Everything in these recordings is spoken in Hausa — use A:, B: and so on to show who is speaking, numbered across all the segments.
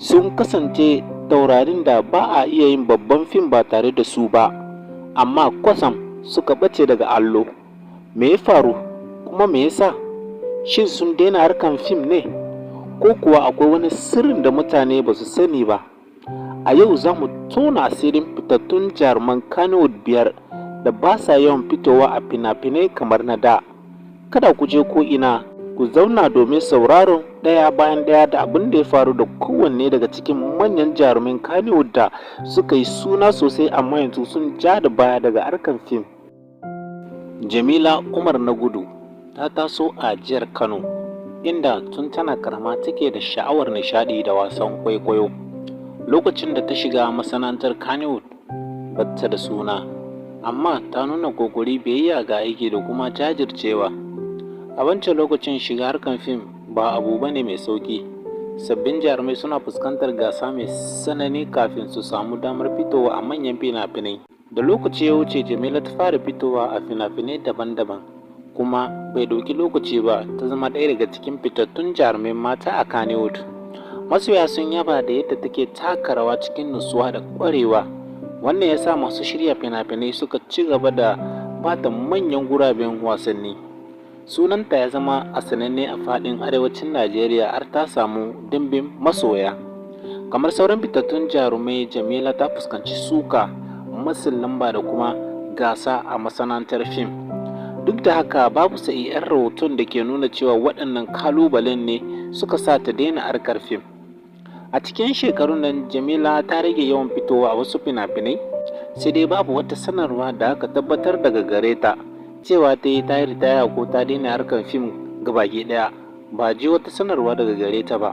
A: Sun kasance taurarin da ba a iya yin babban fim ba tare da su ba, amma kwatsam suka ɓace daga allo. Me ya faru kuma me yasa? Shin sun daina harkar fim ne? Ko kuwa akwai wani sirrin da mutane ba su sani ba? A yau za mu tona asirin fitattun jaruman Kannywood biyar da ba sa yawan fitowa a fina-finai kamar na da. Kada ku je ko'ina, ku zauna domin sauraron ɗaya bayan ɗaya da abin da ya faru da kowanne daga cikin manyan jaruman Kannywood da suka yi suna sosai amma yanzu sun ja da baya daga harkar fim. Jamila Umar Nagudu ta taso a jihar Kano, inda tun tana karama take da sha'awar nishaɗi da wasan kwaikwayo. Lokacin da ta shiga masana'antar Kannywood, ba ta da suna, amma ta nuna ƙoƙari, biyayya ga aiki da kuma jajircewa. A wancan lokacin, shiga harkar fim ba abu bane mai sauƙi. Sabbin jarumai suna fuskantar gasa mai tsanani kafin su samu damar fitowa a manyan fina-finai. Da lokaci ya wuce, Jamila ta fara fitowa a fina-finai daban-daban, kuma bai ɗauki lokaci ba ta zama ɗaya daga cikin fitattun jarumai mata a Kannywood. Masoya sun yaba da yadda take taka rawa cikin nutsuwa da ƙwarewa. Wannan ya sa masu shirya fina-finai suka ci gaba da ba ta manyan guraben wasanni. Sunanta ya zama a sananne a faɗin arewacin Najeriya har ta samu dimbin masoya. Kamar sauran fitattun jarumai, Jamila ta fuskanci suka, matsin lamba da kuma gasa a masana'antar fim. Duk da haka, babu sahihan rahoton da ke nuna cewa waɗannan kalubalen ne suka sa ta daina harkar fim. A cikin shekarun nan, Jamila ta rage yawan fitowa a wasu fina-finai, sai dai babu wata sanarwa da aka tabbatar daga gare ta cewa ta yi ritaya ko ta daina harkar fim gabaki ɗaya. Ba ji wata sanarwa daga gare ta ba.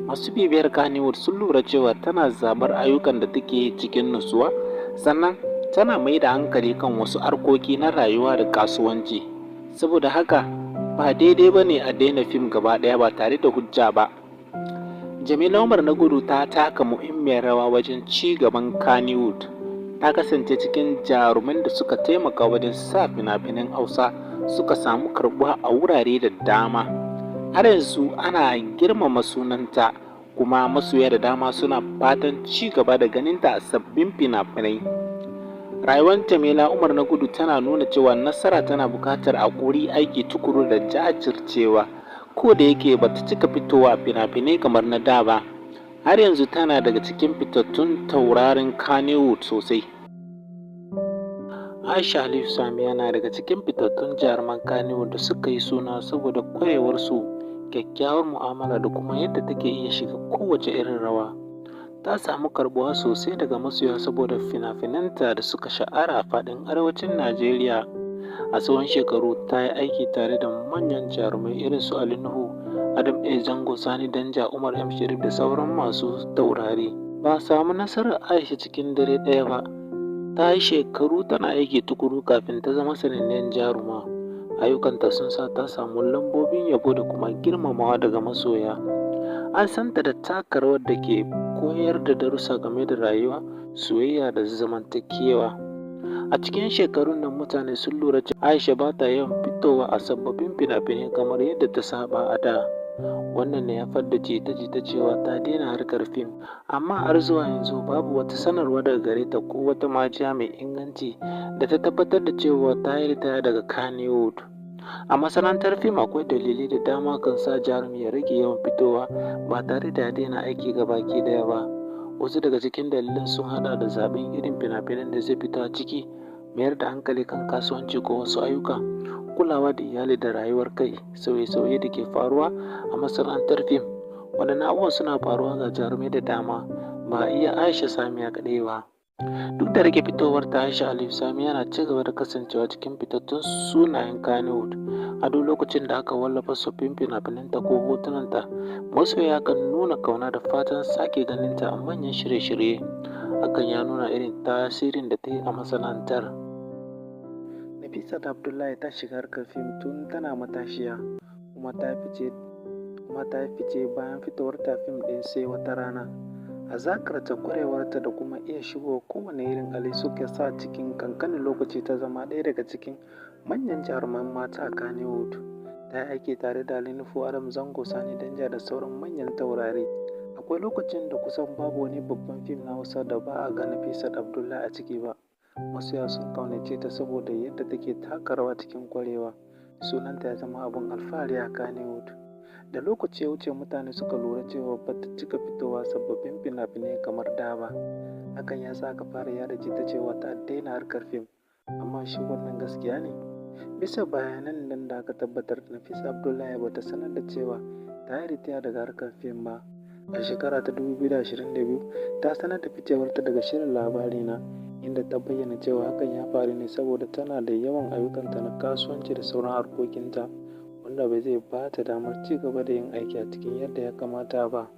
A: Masu bibiyar Kannywood sun lura cewa tana zabar ayyukan da take yi cikin nutsuwa, sannan tana mai da hankali kan wasu harkoki na rayuwa da kasuwanci. Saboda haka, ba daidai ba ne a daina fim gaba ɗaya ba tare da hujja ba. Jamila Umar Nagudu ta taka muhimmiyar rawa wajen ci gaban Kannywood. Ta kasance cikin jaruman da suka taimaka wajen sa fina-finan Hausa suka samu karɓuwa a wurare da dama. Har yanzu ana girmama sunanta, kuma masoya da dama suna fatan ci gaba da ganinta a sabbin fina-finai. Rayuwar Jamila Umar Nagudu tana nuna cewa nasara tana buƙatar haƙuri, aiki tukuru da jajircewa. Ko da yake ba ta cika fitowa a fina-finai kamar na da ba, har yanzu tana daga cikin fitattun taurarin Kannywood sosai. Aisha Aliyu Samiya na daga cikin fitattun jaruman Kannywood da suka yi suna saboda ƙwarewarsu, kyakkyawar mu'amala da kuma yadda take iya shiga kowace irin rawa. Ta samu karɓuwa sosai daga masoya saboda fina-finanta da suka shahara a faɗin arewacin Najeriya. A tsawon shekaru, ta yi aiki tare da manyan jarumai irin su Ali Nuhu, Adam A. Zango, Sani Danja, Umar M. Sharif da sauran masu taurari. Ba a samu nasarar Aisha cikin dare ɗaya ba. Ta yi shekaru tana aiki tukuru kafin ta zama sananniyar jaruma. Ayyukanta sun sa ta samu lambobin yabo da kuma girmamawa daga masoya. An san ta da taka rawar da ke koyar da darussa game da rayuwa, soyayya da zamantakewa. A cikin shekarun nan, mutane sun lura cewa Aisha ba ta yawan fitowa a sababbin fina-finai kamar yadda ta saba a da. Wannan ne ya haifar da jita-jita cewa ta daina harkar fim, amma har zuwa yanzu babu wata sanarwa daga gare ta ko wata majiya mai inganci da ta tabbatar da cewa ta yi ritaya daga Kannywood. A masana'antar fim, akwai dalilai da dama kan sa jarumi ya rage yawan fitowa ba tare da ya daina aiki gabaki ɗaya ba. Wasu daga cikin dalilan sun haɗa da zaɓen irin fina-finan da zai fito a ciki, mayar da hankali kan kasuwanci ko wasu ayyuka, kulawa da iyali da rayuwar kai, sauye-sauye da ke faruwa a masana'antar fim. Waɗannan abubuwan suna faruwa ga jarumai da dama, ba iya Aisha Samiya kaɗai ba. Duk da rage fitowar ta, Aisha Aliyu Samiya na ci gaba da kasancewa cikin fitattun sunayen Kannywood. A duk lokacin da aka wallafa sabbin fina-finanta ko hotunanta, masoya kan nuna ƙauna da fatan sake ganinta a manyan shirye-shirye. Hakan ya nuna irin tasirin da ta yi a masana'antar. Nafisat Abdullahi ta shiga harkar fim tun tana matashiya, kuma ta fice bayan fitowarta fim ɗin Sai Wata Rana. Hazaƙarta, ƙwarewarta da kuma iya shigowa kowane irin hali suka sa cikin ƙanƙanin lokaci ta zama ɗaya daga cikin manyan jaruman mata a Kannywood. Ta yi aiki tare da Ali Nuhu, Adam Zango, Sani Danja da sauran manyan taurari. A Akwai lokacin da kusan babu wani babban fim na Hausa da ba a ga Nafisat Abdullahi a ciki ba. Masoya sun ƙaunace ta saboda yadda take taka rawa cikin ƙwarewa. Sunanta ya zama abin alfahari a Kannywood. Da lokaci ya wuce, mutane suka lura cewa ba ta cika fitowa sababbin fina-finai kamar da ba. Hakan ya sa aka fara yaɗa jita cewa ta daina harkar fim. Amma shin wannan gaskiya ne? Bisa bayanan nan da aka tabbatar, Nafisa Abdullahi ba ta sanar da cewa ta yi ritaya daga harkar fim ba. A shekara ta 2022, ta sanar da ficewarta daga shirin Labarina, inda ta bayyana cewa hakan ya faru ne saboda tana da yawan ayyukanta na kasuwanci da sauran harkokinta, wanda ba zai ba ta damar ci gaba da yin aiki a cikin yadda ya kamata ba.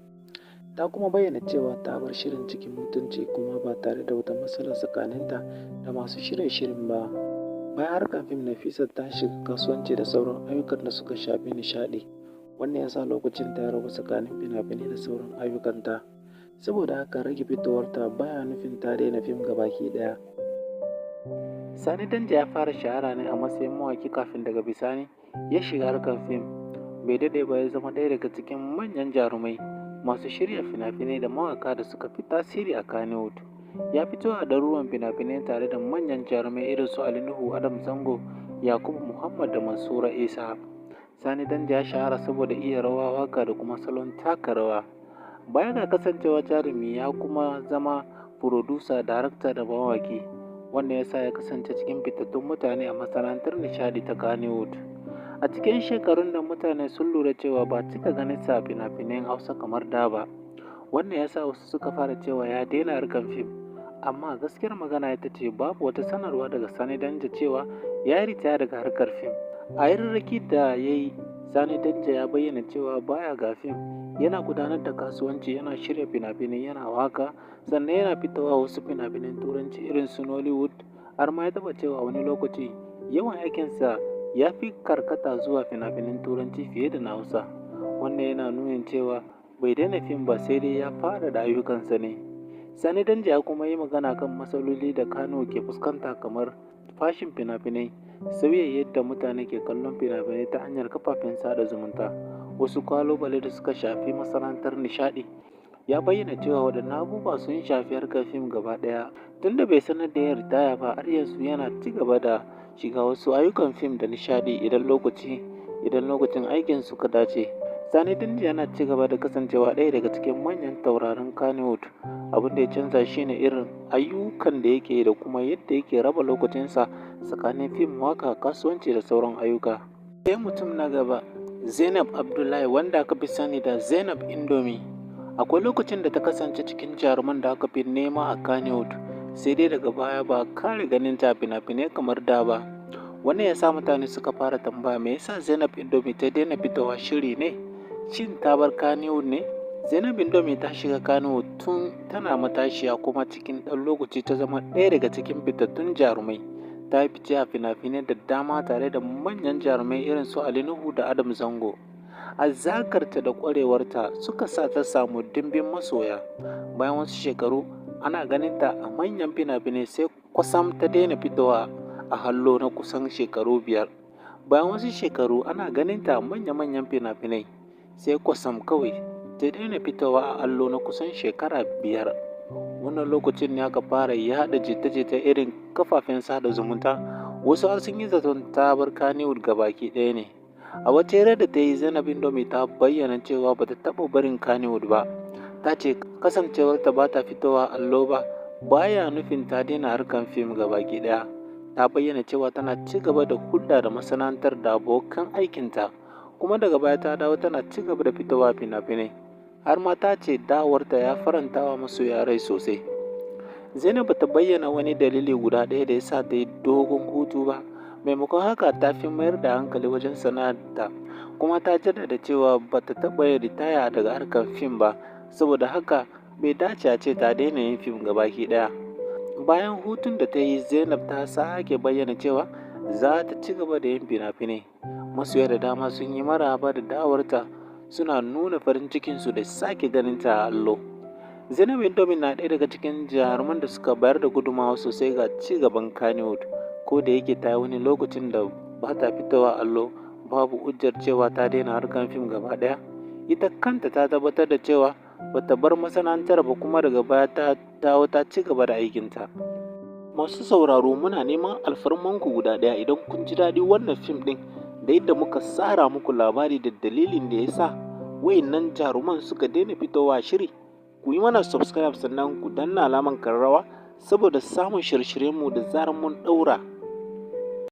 A: Ta kuma bayyana cewa ta bar shirin cikin mutunci kuma ba tare da wata matsala tsakaninta da masu shirya shirin ba. Bayan harkar fim, Nafisa ta shiga kasuwanci da sauran ayyukan da suka shafi nishaɗi. Wannan ya sa lokacinta ya rabu tsakanin fina-finai da sauran ayyukanta. Saboda haka, rage fitowarta baya nufin ta daina fim gabaki ɗaya. Sani Danja ya fara shahara ne a matsayin mawaƙi kafin daga bisani ya shiga harkar fim. Bai daɗe ba ya zama ɗaya daga cikin manyan jarumai, masu shirya fina-finai da mawaƙa da suka fi tasiri a Kannywood. Ya fito a ɗaruruwan fina-finai tare da manyan jarumai irin su Ali Nuhu, Adam Zango, Yakubu Muhammad da Mansura Isa. Sani Danja ya shahara saboda iya rawa, waƙa da kuma salon taka rawa. Baya ga kasancewa jarumi, ya kuma zama furodusa, darakta da mawaƙi. Wannan ya sa ya kasance cikin fitattun mutane a masana'antar nishaɗi ta Kannywood. A cikin shekarun nan, mutane sun lura cewa ba cika ganinsa a fina-finan Hausa kamar da ba. Wannan ya sa wasu suka fara cewa ya daina harkar fim. Amma gaskiyar magana ita ce babu wata sanarwa daga Sani Danja cewa ya yi ritaya daga harkar fim. A hirarraki da ya yi, Sani Danja ya bayyana cewa baya ga fim, yana gudanar da kasuwanci, yana shirya fina-finai, yana waƙa, sannan yana fitowa wasu fina-finan Turanci irin su Nollywood. Har ma ya taɓa cewa wani lokaci yawan aikinsa ya fi karkata zuwa fina-finan Turanci fiye da na Hausa. Wannan yana nuna cewa bai daina fim ba, sai dai ya faɗaɗa ayyukansa ne. Sani Danja ya kuma yi magana kan matsaloli da Kano ke fuskanta kamar fashin fina-finai, sauya yadda mutane ke kallon fina-finai ta hanyar kafafen sada zumunta, wasu ƙalubale da suka shafi masana'antar nishaɗi. Ya bayyana cewa waɗannan abubuwa sun shafi harkar fim gaba ɗaya. Tunda bai sanar da yin ritaya ba, har yanzu yana ci gaba da shiga wasu ayyukan fim da nishaɗi idan lokacin aikin suka dace. Sani Danja yana ci gaba da kasancewa ɗaya daga cikin manyan taurarin Kannywood. Abin da ya canza shi ne irin ayyukan da yake yi da kuma yadda yake raba lokacinsa tsakanin fim, waƙa, kasuwanci da sauran ayyuka. Sai mutum na gaba, Zainab Abdullahi, wanda aka fi sani da Zainab Indomie. Akwai lokacin da ta kasance cikin jaruman da aka fi nema a Kannywood, sai dai daga baya ba a ƙara ganinta a fina-finai kamar da ba. Wannan ya sa mutane suka fara tambaya: me yasa Zainab Indomie ta daina fitowa shiri ne? Shin ta bar Kannywood ne? Zainab Indomie ta shiga Kannywood tun tana matashiya, kuma cikin ɗan lokaci ta zama ɗaya daga cikin fitattun jarumai. Ta yi fice a fina-finai da dama tare da manyan jarumai irin su Ali Nuhu da Adam Zango. Hazaƙarta da ƙwarewarta suka sa ta samu dimbin masoya. Bayan wasu shekaru ana ganinta a manyan fina-finai, sai kwatsam ta daina fitowa a allo na kusan shekaru 5. Bayan wasu shekaru ana ganinta a manya-manyan fina-finai, sai kwatsam kawai ta daina fitowa a allo na kusan shekara 5. Wannan lokacin ne aka fara yaɗa jita-jita irin kafafen sada zumunta, wasu har sun yi zaton ta bar Kannywood gabaki ɗaya ne. A wata hira da ta yi, Zainab Indomie ta bayyana cewa ba ta taɓa barin Kannywood ba. Ta ce kasancewarta ba ta fitowa a allo ba baya nufin ta daina harkar fim gabaki ɗaya. Ta bayyana cewa tana ci gaba da hulɗa da masana'antar da abokan aikinta, kuma daga baya ta dawo tana ci gaba da fitowa a fina-finai. Har ma ta ce dawowarta ya faranta wa masoya rai sosai. Zainab ba ta bayyana wani dalili guda ɗaya da ya sa ta yi dogon hutu ba. Maimakon haka, ta fi mayar da hankali wajen sana'arta, kuma ta jaddada cewa ba ta taɓa yin ritaya daga harkar fim ba, saboda haka bai dace a ce ta daina yin fim gabaki ɗaya. Bayan hutun da ta yi, Zainab ta sake bayyana cewa za ta ci gaba da yin fina-finai. Masoya da dama sun yi maraba da dawowarta, suna nuna farin cikinsu da sake ganinta a allo. Zainab Indomie na ɗaya daga cikin jaruman da suka bayar da gudummawa sosai ga ci gaban Kannywood. Ko da yake ta yi wani lokacin da ba ta fitowa a allo, babu hujjar cewa ta daina harkar fim gaba ɗaya. Ita kanta ta tabbatar da cewa Bata bar masana'antar ba, kuma daga baya ta dawo ta ci gaba da aikinta. Masu sauraro, muna neman alfarmanku guda ɗaya: idan kun ji daɗi wannan fim ɗin da yadda muka tsara muku labari da dalilin da ya sa wayannan jaruman suka daina fitowa shiri, ku yi mana subscribe, sannan ku danna alaman kararrawa saboda samun shirye-shiryenmu da zarar mun ɗaura.